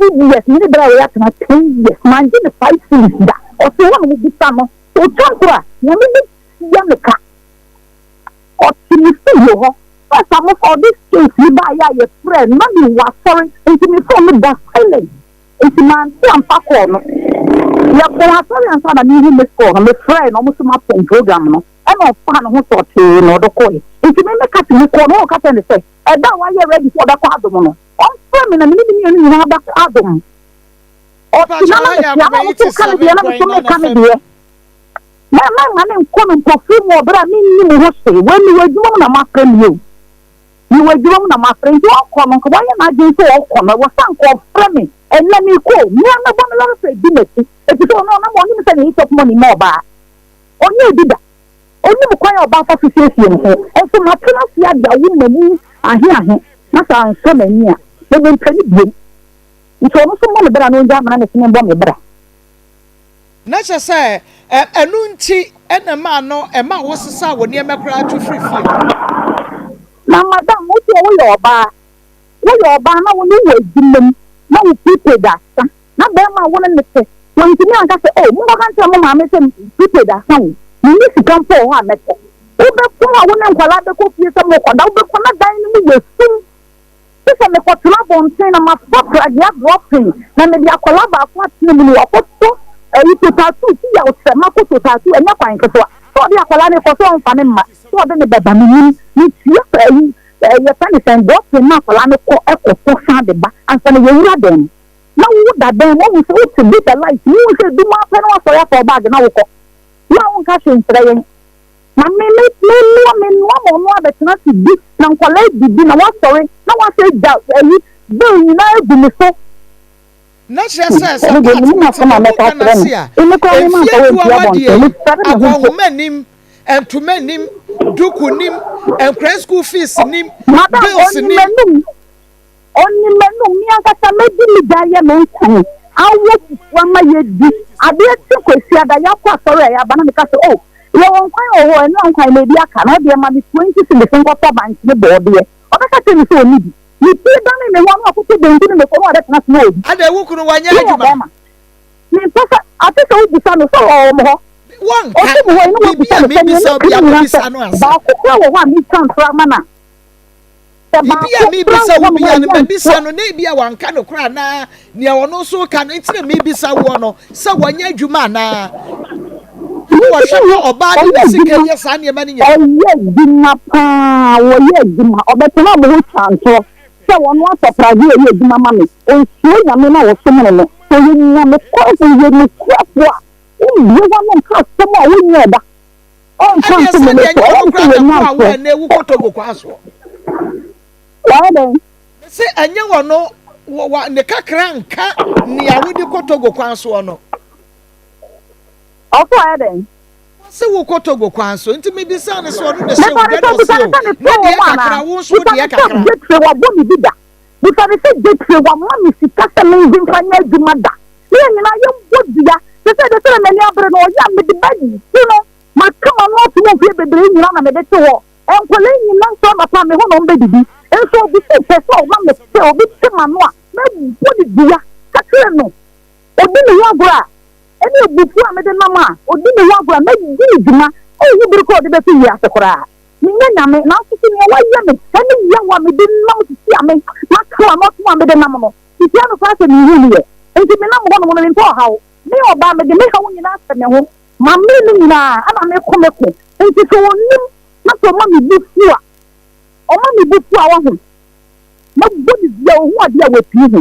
Good years me ne bra wei atena 10 years, mangye ne 5 cedis da. Ɔte hɔ na mobisa no ɔtwa nkoro a, Nyame bɛtua me ka. Ɔte me studio hɔ. First a mofa ɔde case yi baayɛ a, yɛfrɛ no na mewɔ asɔre, nti me phone no da silent, nti mante amfa kɔɔ no. Yɛbɔ asɔre ansa na mehu miss call no. Mefrɛ no, ɔmo so mapɔn program no, ɛna ɔfaa ne ho sɛ ɔtee na ɔde kɔɛ. Nti me meka te me kɔɔ no, ɔka kyerɛ ne sɛ ɛda a wayɛ ready sɛ ɔbɛkɔ Adom no, ɔmfrɛ me na mene ne mmienu nyinaa bɛkɔ Adom. Ɔte na metia na ɔmo so ka ne deɛ na me so meka me deɛ na mɛma ne nkɔ no mpɔfiri mu. Ɔberɛ a menni mo ho hwee, wei mewɔ adwuma mu na mafrɛ me o, mewɔ adwuma mu na mafrɛ. Nti ɔkɔ no, nka wayɛ n'adwene sɛ ɔkɔ no, ɛwɔ sɛ nka ɔfrɛ me. Ɛnɛ mekɔ mmea mɛbɔ me lɔre fɛ di m'akyi, ɛfiri sɛ ɔno ɔnam ɔnim sɛ ne chop money ma ɔbaa ɔnyɛ bi da. Ɔnim kwan a ɔbaa fa so siesie ne ho. Nso matena ase ade awo m'ani ahe ahe na sɛ ansɔ m'ani a, mɛmɛ mpɛ ne biom. Nti ɔno nso mmɔ me bra na ɔngya amena ne so mbɔ me bra. Na kyerɛ sɛ ɛno nti ɛna maa no ɛma wo sesa wɔ nneɛma koraa to firi fie. Na madam, wotu woyɛ ɔbaa, woyɛ ɔbaa na wo ne wɔ adwuma mu na wo prepaid asa na bɛrima a wo ne ne te wɔntumi anka sɛ, "O, monkɔka nkyerɛ mo maame sɛ prepaid asa wo, menni sika mpo wɔ hɔ a mɛtɔ." Wobɛkɔ a, wo ne nkwadaa bɛkɔ fie sɛ mokɔda, wobɛkɔ na dan no mu yɛ sum te sɛ mekɔtena abɔnten na mafa pragea dropping na mede akwadaa baako atena mu no, wakɔtɔ ɛyi Total Two ti yɛ ɔkyerɛ makɔ Total Two. Ɛnyɛ kwan ketewa sɛ ɔde akwadaa no kɔ sɛ ɔmfa ne mma sɛ ɔde ne bɛba. Menim metua ɛyi yɛfɛ ne sɛn, dropping ma akwadaa no kɔ ɛkɔtɔ san de ba ansa na yɛwura dan mu. Na wo da dan mu, ɔhu sɛ wote bi sɛ light mu sɛ dum apɛ na wasɔre afɔ baage na wokɔ na wonka hwee nkyerɛ yɛn. Na me me me noa, me noa ma ɔno abɛtena se bi na nkwadaa didi na wasɔre na wasɛ gya ɛyi bill nyinaa egu me so. Na kyerɛ sɛ part wote mu ka no ase a, mfie du a wadeɛ yi, akɔnhoma nim, ntoma nim, duku nim, nkura school fees nim, bills nim. Ɔnim m'anum. Mi ankasa mɛdi mi gya yɛ me nkwan awo fufu ama yɛ di adeɛ ti kɔ ada. Yɛakɔ asɔre a, yɛaba na meka sɛ, "O, yɛwɔ nkwan wɔ hɔ, ɛno nkwan na ebi aka na ɔdeɛ ma me 20 cedis nkɔtɔ bankye ne bɔɔdeɛ." Ɔbɛka kyerɛ me sɛ ɔni bi. Mepie dane me ho ano akɔtɔ banku ne mekɔ na ɔbɛtena so na ɔdi. Ada ewu kunu wanyɛ adwuma. Mempɛ sɛ ate sɛ wobusa no sɛ ɔwɔ mo hɔ. Wɔnka. Ɔte mo hɔ yi na biribi wobusa a no sɛ mebisa obi a mebisa no ansa. Baako kora wɔ hɔ a metwa ntora ma na sɛ biribi a mebisa wo bia no, mabisa no na ebi a wanka no koraa anaa nea ɔno nso ka no. Nti na mebisa woɔ no sɛ wɔnyɛ adwuma anaa wɔhwɛ ma ɔbaa de ne sika yɛ saa nneɛma no nyinaa. Ɔyɛ adwuma paa, wɔyɛ adwuma. Ɔbɛtena ɔmo ho twa ntorɔ sɛ wɔn atɔ pragye ɔyɛ adwuma ma me. Ɔnsuo Nyame na wɔsom no, sɛ ɔyɛ Nyame kɔrɔfo, yɛ nokurafo a, wombie hɔ no nka asɛm a wonyɛ da ɔnka ɛdeɛ nto me sɛdeɛ so. nyɛ Ɔyɛ ɔno sɛ koraa wɔnya na boa wo ntorɔ. ɛnɛ ewu kɔ Togo kwan soɔ. Wɔayɛ dɛn? Sɛ ɛnyɛ wɔ no wɔ ne kakra nka nea wode kɔ Togo kwan soɔ no. Ɔso ɔyɛ dɛn? Sɛ wokɔ Togo kwan so, nti mebisa ne sɛ ɔno na hyɛ wo Mepa ne dɛ na sɛ busa ɔse ne o sɛ ne ne to wɔ deɛ mu kakra anaa. wo nso Busa deɛ ne sɛ kakra. Gyetre wabɔ me bi da. Busa ne sɛ gyetre wama me sika sɛ mengye mfa nyɛ adwuma da. Ne yɛn nyinaa yɛmbɔ dua te sɛ de sɛ m'ani abere no, ɔyɛ a mede bɛgye no. Maka ma no ato mu mfeɛ bebree nyinaa na mede te hɔ. Nkɔla nyinaa nso anapa me ho na ɔmbɛdidi nso obi sɛ pɛ sɛ ɔma me sɛ obi te ma no a, mɛbɔ ne dua. Ka kyerɛ no odi me ho agorɔ a, ɛne abufuo a mede nam a odi me ho agorɔ a, mɛdi ne dwuma. Ɔnhu bere kɔ ɔde bɛto wiase koraa. Menyɛ Nyame, nanso so nea wayɛ me ɛne yaw a mede nam sisi a me maka ma no atom a mede nam no sisi ano koraa sɛ mehu no yɛ. Nti menam hɔ nom no, mempɛ ɔhaw. Me ɔbaa, mede me haw nyinaa hyɛ me ho ma me no nyinaa ana meko meko. Nti sɛ ɔnim na sɛ ɔma me bu fu a, ɔma me bu fu a, waho mɛbɔ ne dua. Ɔhu adeɛ a wapii ho.